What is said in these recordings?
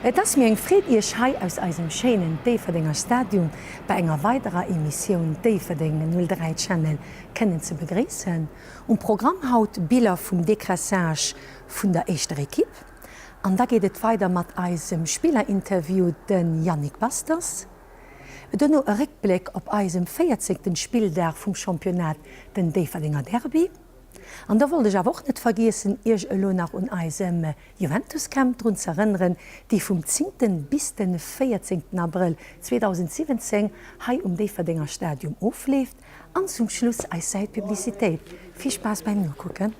Et ass mir eng Freed Iech hei aus eisem schéinen Déifferdenger Stadium bei enger weiderer Emissioun Déifferdeng 03 Channel kënnen ze begréissen. Um Programm haut Biller vum Decrassage vun der éischter Equipe an da geet et weider mat eisem Spillerinterview de Yannick Basters. Dono e Réckbléck op eisem 14. Spilldag vum Championnat, den Déifferdenger Derby. An da wollt ech awer och net vergiessen, Iech elo nach un eisem Juventus Camp drun ze erënneren, dee vum 10. bis den 14. Abrëll 2017 hei um Déifferdenger Stadium ofleeft. An zum Schluss eis Säit Publicitéit. Vill Spaass beim Nokucken!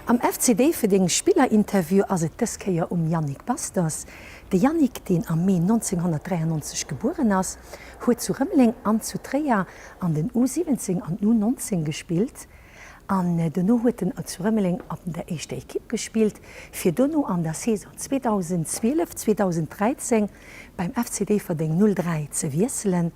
Am FC Déifferdeng Spillerinterview ass et dës Kéier um Yannick Basters. De Yannick, deen am Mee 1993 gebueren ass, huet zu Rëmeleng an zu Tréier an den U 17 an U 19 gespillt an dono huet en zu Rëmeleng an der éischter Ekipp gespillt, fir dono an der Saison 2012, 2013 beim FC Déifferdeng 03 ze wiesselen.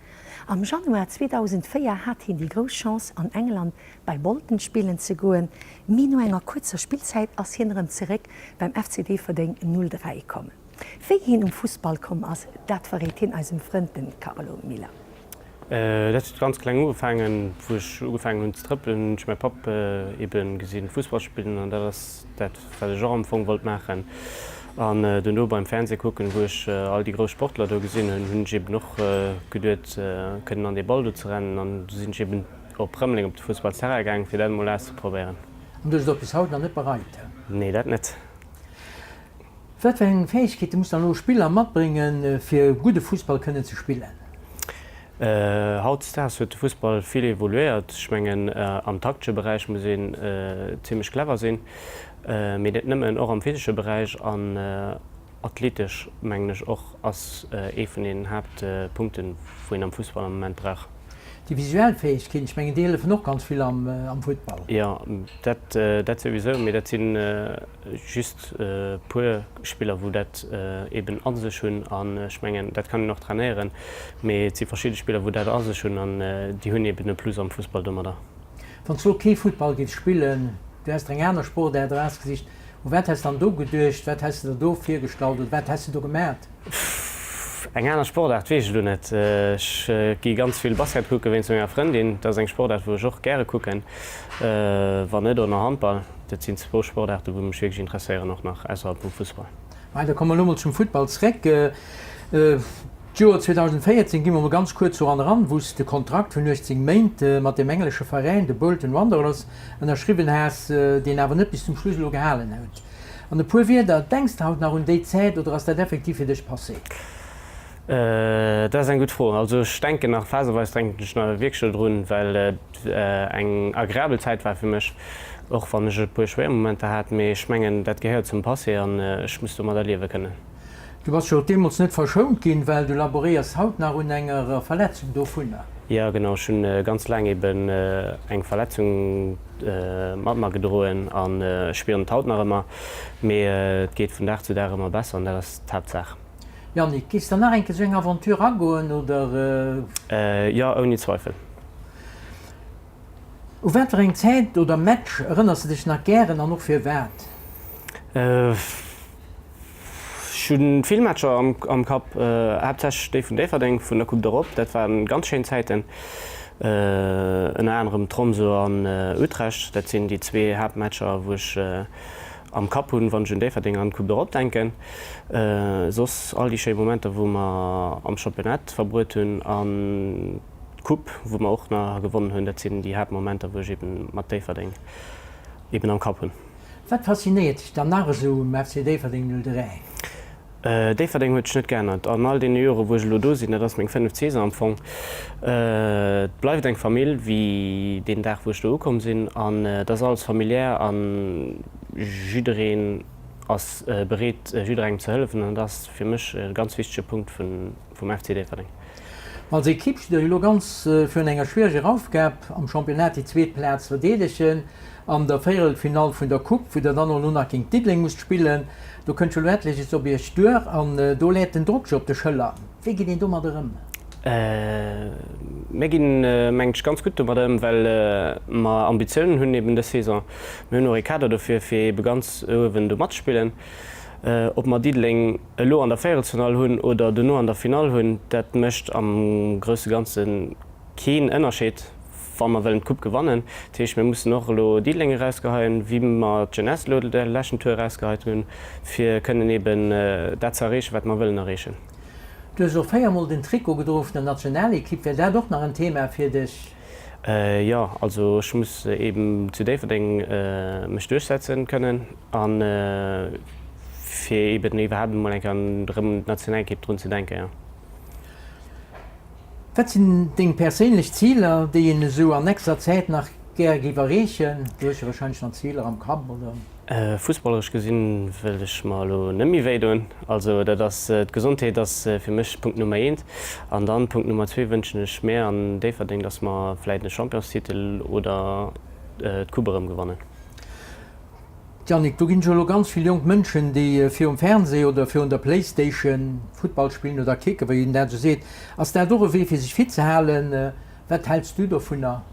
Am Januar 2004 hat hien déi grouss Chance an England bei Bolton spillen ze goen, mee no enger kuerzer Spillzäit ass hien erëm zeréck beim FC Déifferdeng 03 komm. Wéi hien um Fussball komm ass, dat verréit hien eisem Frënd den Carlo Miller. Dat huet ganz kleng ugefaangen, wou ech ugefaangen hunn ze trëppelen, hunn ech mäi Papp eben gesinn Fussball spillen an dat ass dat wat ech och am Fong wollt maachen. An duerno beim Fernseh kucken, wou ech all déi grouss Sportler do gesinn hunn, hunn ech eben och geduet kënnen an dee Ball do ze rennen an du sinn ech eben op Rëmeleng op de Fussballsterrain gaangen fir dat emol auszeprobéieren. An du hues et och bis haut nach net bereit? Nee, dat net. Wat fir eng Fäegkeete muss dann elo e Spiller matbréngen, fir gudde Fussball kënnen ze spillen? Hautdesdaags huet de Fussball vill evoluéiert. Ech mengen, am taktesche Beräich muss een zimmlech clever sinn, mee net nëmmen, och am physesche Beräich an athletesch, mengen ech och, ass ee vun den Haaptpunkten, wou een am Fussball am Moment brauch. Déi visuell Fäegkeeten, ech mengen, déi hëllefen och ganz vill am Futtball. Jo, dat dat souwisou, mee dat si just e puer Spiller, wou dat eeben a sech hunn. An ech mengen, dat kann een och trainéieren, mee et si verschidde Spiller, wou dat a sech hunn an déi hunn eeben e Plus am Fussball domadder. Wann s du elo kee Futtball géifs spillen, du häss der eng aner Sportaart erausgesicht, u wat häss dann do geduecht, wat häss de der do virgestallt oder wat häss de do gemat? Eng aner Sportaart weess ech elo net. Ech gi ganz vill Basket kucke wéinst menger Frëndin. Dat ass eng Sportaart wou ech och gäre kucken. Wann net och nach Handball. Dat sinn zwou Sportaarte wou mech wierklech interesséieren och nach ausserhalb vum Fussball. Mä da komme mer elo mol zum Futtball zréck. D'Joer 2014 gi mer mol ganz kuerz doran eran, wou s de Kontrakt vun 18 Méint mat deem englesche Veräin, de Bolton Wanderers, ënnerschriwwen has, deen awer net bis zum Schluss elo gehalen huet. An e puer Wierder, Denks de haut nach un déi Zäit oder ass dat effektiv fir dech passé? Dat ass eng gutt Fro. Also ech denken nach, phaseweis denken ech nach wierklech dodrun, well et eng agreabel Zäit war fir mech, och wann ech e puer schwéier Momenter hat. Mee ech mengen, dat gehéiert zum Passé an ech muss domadder liewe kënnen. Du bass jo och deemools net verschount ginn, well du laboréiers haut nach un enger Verletzung dovunner. Jo genau, ech hunn ganz laang eben eng Verletzung mat mer gedroen an ech spieren et haut nach ëmmer, mee et geet vun Dag zu Dag ëmmer besser an dat ass d'Haaptsaach. Yannick, géifs de nach eng Kéier sou eng Aventure agoen oder? Jo, ouni Zweifel. U wat fir eng Zäit oder Match erënners de dech nach gären an och firwat? Ech hu vill Matcher am Kapp, haaptsächlech déi vun Déifferdeng vun der Coupe d'Europe. Dat waren ganz schéin Zäiten, ënner anerem Tromsø an Utrecht. Dat sinn déi zwee Haaptmatcher, wou ech am Kapp hunn, wann ech un Déifferdeng an d'Coupe d'Europe denken. Soss all déi schéi Momenter, wou mer am Championnat verbruet hunn an d'Coupe, wou mer och nach gewonnen hunn, dat sinn déi Haaptmomenter, wou ech eben mat Déifferdeng eben am Kapp hunn. Wat faszinéiert dech dann nach esou um FC Déifferdeng 03? Déifferdeng huet sech net geännert an all deene Jore wou ech elo do sinn. Dat ass meng fënneft Saison am Fong. Et bleift eng Famill wéi deen Dag wou ech do ukomm sinn an et ass alles familiär an jiddereen ass bereet jidderengem ze hëllefen an dat ass fir mech e ganz wichtege Punkt vum FC Déifferdeng. Als Ekipp stitt der jo elo ganz virun enger schwiereger Aufgab, am Championnat déi zweet Plaz verdeedegen, an der Véierelfinall vun der Coupe, wou der dann och elo nach géint Diddeleng musst spillen. Do kënnt jo elo etleches op iech duer an do läit den Drock jo op de Schëller. Wéi geet een domadder ëm? Mir ginn, mengen ech, ganz gutt domadder ëm, well mer Ambitiounen hunn eben dës Saison. Mir hunn och ee Kader dofir, fir ebe ganz uewen do matzespillen. Ob mer Diddeleng elo an der Véierelsfinall hunn oder dono an der Finall hunn, dat mécht am grousse Ganze keen Ënnerscheed, wa mer wëllen d'Coupe gewannen. Dat heescht, mir mussen och elo Diddeleng erausgeheien, wéi mer d'Jeunesse elo de leschten Tour erausgeheit hunn, fir kënnen eben dat ze erreechen, wat mer wëllen erreechen. Du hues och 4 Mol den Trikot gedroe vun der Nationalekipp. Wär dat och nach en Thema fir dech? Jo, also ech muss eben zu Déifferdeng mech duerchsetzen kënnen an fir eben iwwerhaapt emol eng Kéier erëm un d'Nationalekipp drun ze denken, jo. Wat sinn deng perséinlech Ziler, déi een esou an nächster Zäit nach gäre géif erreechen? Du hues jo wahrscheinlech nach Ziler am Kapp, oder? Fussballeresch gesinn wëll ech mer elo net méi wéi doen. Also dat ass, d'Gesondheet ass fir mech Punkt Nummer eent. An dann Punkt Nummer zwee wënschen ech mär an Déifferdeng, datt mer vläit e Championstitel oder d'Coupe erëm gewannen. Yannick, do ginn jo elo ganz vill jonk Mënschen, déi virum Fernseh oder virun der Playstation Futtball spillen oder kicken, wéi een dat esou seet. Ass dat och e Wee fir sech fit ze halen? Wat häls du dovunner?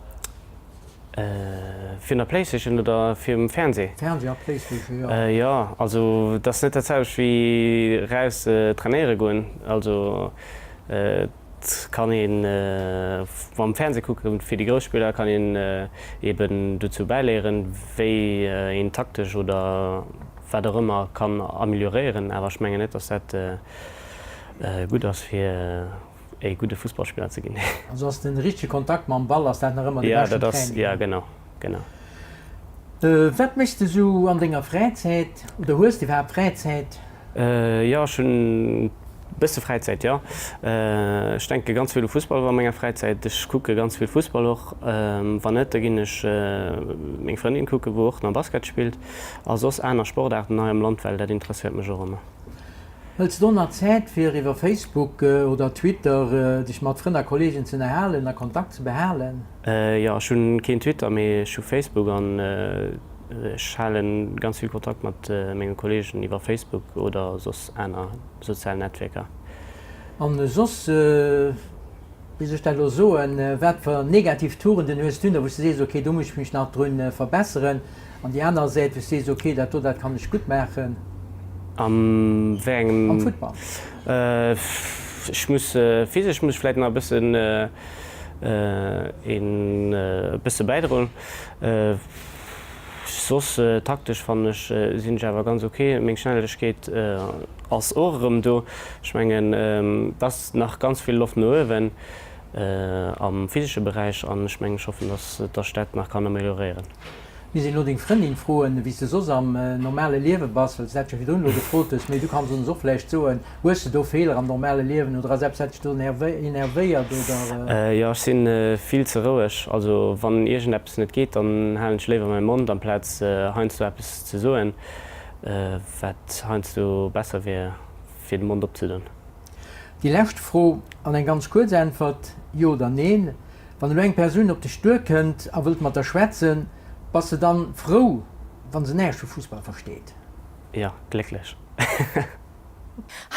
Virun der Playstation oder virum Fernseh? Fernseh a Playstation, jo. Jo, also et ass net dat selwecht wéi raus trainéiere goen. Also et kann ee mam Fernseh kucken, fir déi grouss Spiller kann een eben dozou bäiléieren, wéi een taktesch oder wat och ëmmer kann amelioréieren. Awer ech mengen net, datt dat gutt ass fir e gudde Fussballspiller ze ginn. Also ass den richtege Kontakt mam Ball, ass dat nach ëmmer de beschten Training? Ja, genau, genau. Wat méchs de sou an denger Fräizäit oder hues de iwwerhaapt Fräizäit? Jo, ech hunn e bësse Fräizäit, jo. Ech denke ganz vill u Fussball a menger Fräizäit. Ech kucke ganz vill Fussball och. Wann net, da ginn ech meng Frëndin kucken, wou och nach Basket spillt a soss aner Sportaarten hei am Land, well dat interesséiert mech och ëmmer. Hëls de do nach Zäit fir iwwer Facebook oder Twitter dech mat Frënn a Kollegen ze ënnerhalen a Kontakt ze behalen? Jo, ech hunn keen Twitter, mee ech hu Facebook an ech halen ganz vill Kontakt mat menge Kollegen iwwer Facebook oder soss aner sozial Netzwierker. An soss, wéi soll ech dat elo soen, wat fir negativ Tugenden hues du nach, wou s de sees, ok, do muss ech mech nach drun verbesseren? An déi aner Säit, wou s sees, ok, dat do, dat kann ech gutt maachen? Am wéi engem? Am Futtball. Ech muss, physesch muss ech vläit nach e bëssen, een e bësse bäidroen. Soss taktesch fannen ech, sinn ech awer ganz ok. Meng Schnellegkeet ass och erëm do. Ech mengen, et ass nach ganz vill Loft no uewen am physesche Beräich an ech mengen, ech hoffen, dass ech dat nach kann amelioréieren. Misst een elo deng Frëndin froen, wéi s de soss am normale Liewe bass, well s de dat jo virdrun elo gefrot hues. Mee du kanns ons och vläicht soen, hues de do Feeler am normale Liewen oder ass eppes, wat dech do enervéiert oder? Jo, ech si vill ze roueg. Also wann iergendeppes net geet, dann halen ech léiwer mäi Mond, amplaz heiansdo eppes ze soen, wat heiansdo besser wier, fir de Mond opzedoen. Déi lescht Fro an eng ganz kuerz Äntwert, Jo oder Neen. Wann elo eng Persoun op dech duerkënnt a wëllt mat der schwätzen, bass de dann frou, wann se näischt vu Fussball versteet? Jo, glécklech.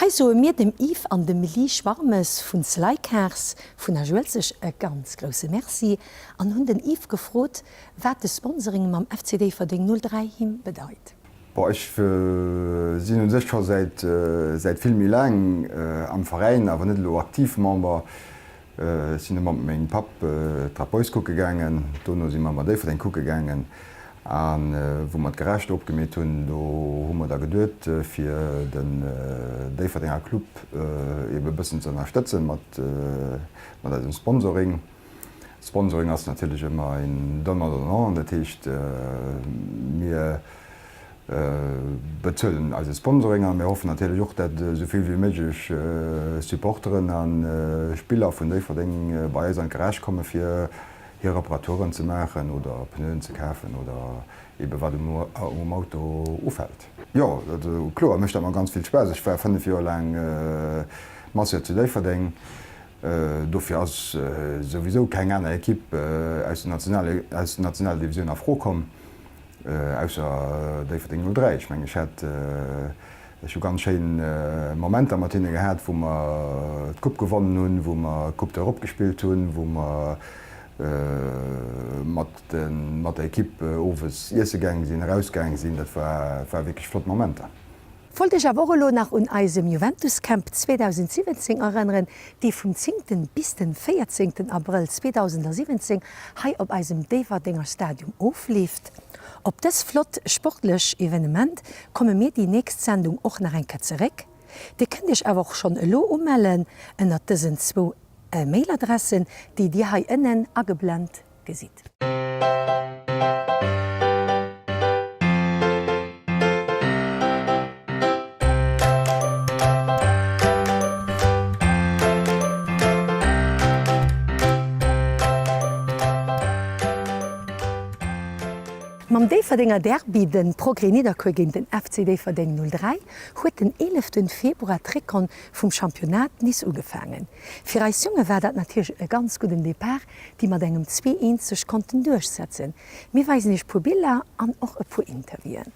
Hei soe mir dem Yves an dem Lee Schwarmes vun Slycars vun Esch-Uelzecht e ganz grousse Merci an hunn den Yves gefrot, wat de Sponsoring mam FC Déifferdeng 03 him bedeit. Bon, ech sinn un sech scho säit säit vill méi laang am Veräin, awer net elo aktiv Member. Ech sinn ëmmer mat mengem Papp d'Trap Boys kucke gaangen, dono si mer ëmmer Déifferdeng kucke gaangen. A wou mer d'Garage do opgemeet hunn, do hu mer da geduet, fir den Déifferdenger Club eebe e bëssen ze ënnerstëtzen mat mat eisem Sponsoring. Sponsoring ass natierlech ëmmer een Donnant-donnant, dat heescht, mir bezuelen eise Sponsoring a mir hoffen natierlech och, dat esou vill wéi méiglech Supporteren a Spiller vun Déifferdeng bei eis an d'Garage komme fir hir Reparaturen ze maachen oder Pneuen ze kafen oder eebe wat um Auto ufält. Jo, kloer mécht dat mer ganz vill Spaass. Ech war 5 Joer laang Masseur zu Déifferdeng. Dofir ass souwisou keng aner Ekipp aus der Nationaldivisioun a Fro komm, ausser Déifferdeng 03. Ech mengen, ech hat, ech hu ganz schéin Momenter mat hinne gehat, wou mer d'Coupe gewonnen hunn, wou mer d'Coupe d'Europe gespillt hunn, wou mer mat der Ekipp owes iesse gaange sinn, erausgaange sinn. Dat war wierklech flott Momenter. Wollt iech awer och elo nach un eisem Juventus Camp 2017 erënneren, dee vum 10. Bis den 14. Abrëll 2017 hei op eisem Déifferdenger Stadium ofleeft. Op dës flott sportlech Evenement komme mir déi nächst Sendung och nach eng Kéier zeréck. Dir kënnt iech awer och schonn elo umellen ënnert dësen zwou Mailadressen, déi dir hei ënnen ageblent gesitt. Mam Déifferdenger Derby, de Progrès Nidderkuer géint den FC Déifferdeng 03, huet den 11 Februar d'Réckronn vum Championnat nees ugefaangen. Fir eis Jonge war dat natierlech e ganz gudden Depart, déi mat engem 2 eent sech konnten duerchsetzen. Mir weisen iech puer Biller an och e puer Interviewen.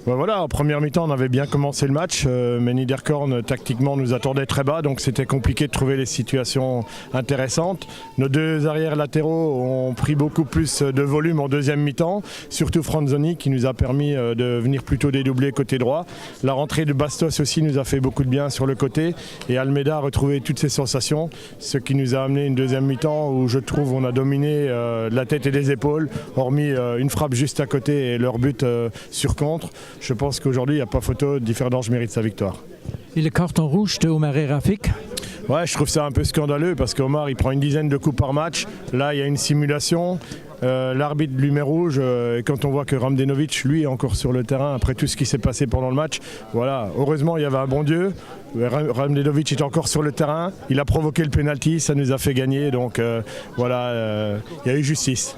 Ben voilà, en première mi-temps, on avait bien commencé le match, euh, mais Niederkorn, tactiquement, nous attendait très bas, donc c'était compliqué de trouver les situations intéressantes. Nos deux arrières latéraux ont pris beaucoup plus de volume en deuxième mi-temps, surtout Franzoni qui nous a permis euh, de venir plutôt dédoubler côté droit. La rentrée de Bastos aussi nous a fait beaucoup de bien sur le côté et Almeida a retrouvé toutes ses sensations, ce qui nous a amené une deuxième mi-temps où je trouve on a dominé euh, la tête et les épaules, hormis euh, une frappe juste à côté et leur but euh, sur contre. Je pense qu'aujourd'hui il n'y a pas photo, Differdange mérite sa victoire. Et le carton rouge de Omar Rafik Ouais, je trouve ça un peu scandaleux parce qu'Omar il prend une dizaine de coups par match. Là, il y a une simulation. Euh, l'arbitre lui met rouge euh, et quand on voit que Ramdenovic lui est encore sur le terrain après tout ce qui s'est passé pendant le match voilà heureusement il y avait un bon dieu Ramdenovic est encore sur le terrain il a provoqué le penalty ça nous a fait gagner donc euh, voilà euh, il y a eu justice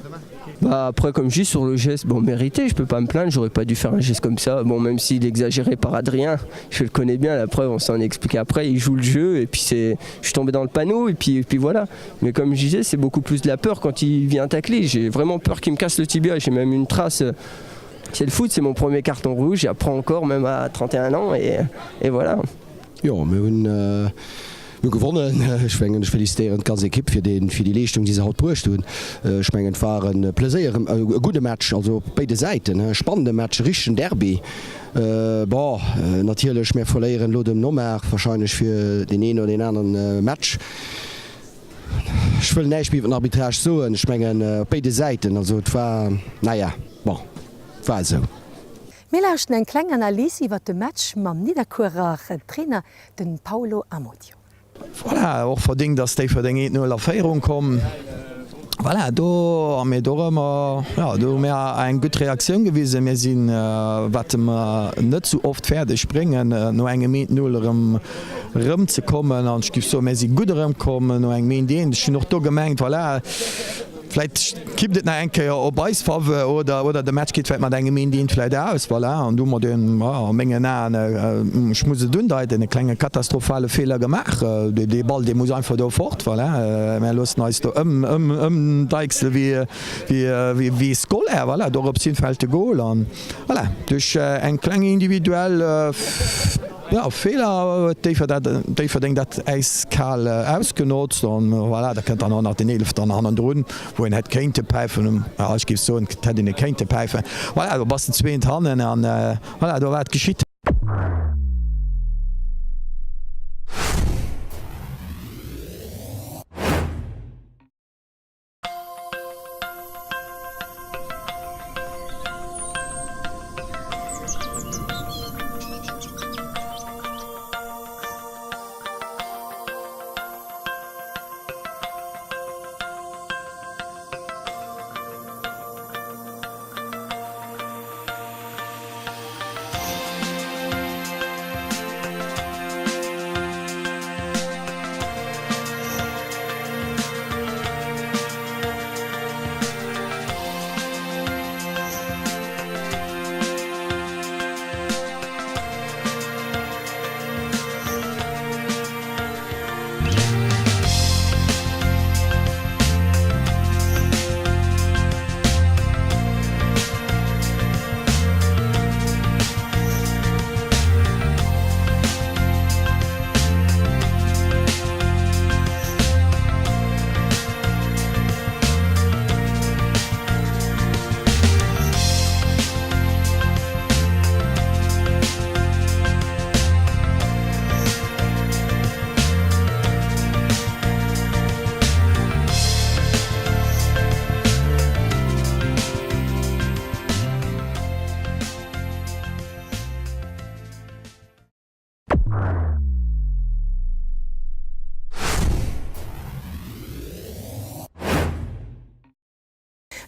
Bah après comme je dis sur le geste bon mérité je peux pas me plaindre j'aurais pas dû faire un geste comme ça bon même s'il exagéré par Adrien je le connais bien la preuve on s'en expliqué après il joue le jeu et puis c'est je suis tombé dans le panneau et puis et puis voilà mais comme je disais c'est beaucoup plus de la peur quand il vient tacler j'ai vraiment peur qu'il me casse le tibia j'ai même une trace c'est le foot c'est mon premier carton rouge j'apprends encore même à 31 ans et et voilà. Jo mir hunn mir hu gewonnen. Ech mengen ech felicitéieren d'ganz Ekipp fir dee fir déi Leeschtung déi se haut bruecht hunn. Ech mengen et war e Pleséier e gudde Match also op béide Säiten e spannende Match e richtegen Derby. Bon natierlech mir verléieren elo dem Nomar wahrscheinlech fir deen een oder deen aneren Match. Ech wëll näischt méi iwwer den Arbitrage soen. Ech mengen op béide Säiten, also et war, naja, bon, et war esou. Mir lauschten eng kleng Analys iwwer de Match mam Nidderkuerer Trainer, den Paulo Amodio. Voilà, och verdingt ass Déifferdeng 1, 0 a Féierung komm. Voilà, do hu mir dorëmmer, jo, do hu mir eng gutt Reaktioun gewisen. Mir sinn, wat mer net sou oft fäerdeg bréngen, no engem 1, 0 erëm erëmzekommen. An ech géif soen, mir si gutt erëmkomm no engem 1, 1. Ech hunn och do gemengt, voilà. Vläit kippt et nach eng Kéier op eis Faveur oder oder de Match geet vläit mat engem Eent eent vläit aus. Voilà, an du hu mer deen, a mengen Aen, ech muss et undeiten, e klenge katastrophale Feeler gemaach. Dee Ball, dee muss einfach do fort. Voilà, mär loossen eis do ëm ëm ëmdeichsele wéi wéi wéi Scolaire. Voilà, dorops hin fält de Gol an voilà, duerch eng kleng individuell, Jo, Feeler huet Déifferdeng dat äiskal ausgenotzt an voilà, da kënnt dann och nach den Eeleften hannendrun, wou een hätt kéinte päifen. Jo, ech géif soen, et hätt een e kéinte päifen. Voilà, do bass de zweent hannen an voilà, do war et geschitt.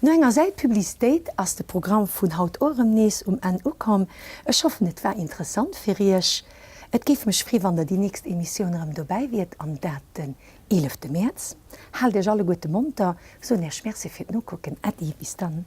No enger Säit Publicitéit ass de Programm vun haut och erëm nees um Enn ukomm. Ech hoffen et war interessant fir iech. Et géif mech free wann der déi nächst Emissioun erëm dobäi wiert an dat den 11 Mäerz. Haalt iech alleguerte monter, soen iech Merci fir d'Nokucken. Äddi, bis dann.